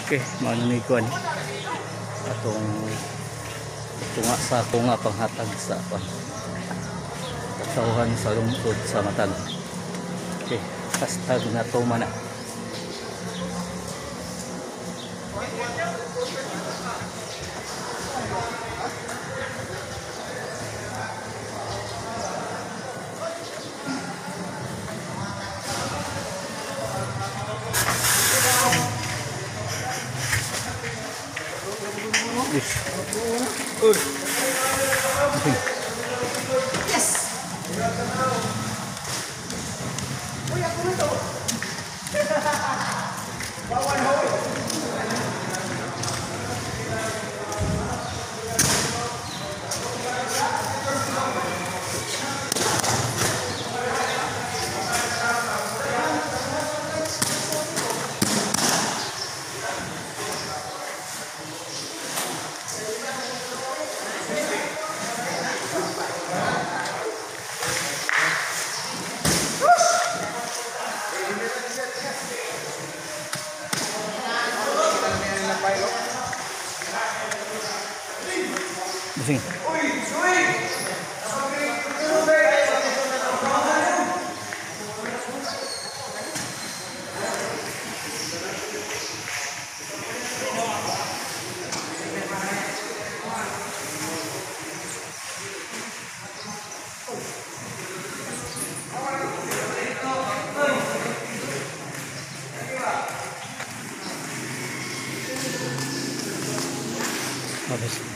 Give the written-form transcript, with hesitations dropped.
Okay, maano ni kuan atong tunga sa tunga panghatag sa kuan katawhan sa lungsod sa Matag. Okay, #natuma na. Yes. Okay. Yes! Uy, ako nito! Bawal hoy! Busing. Tapos.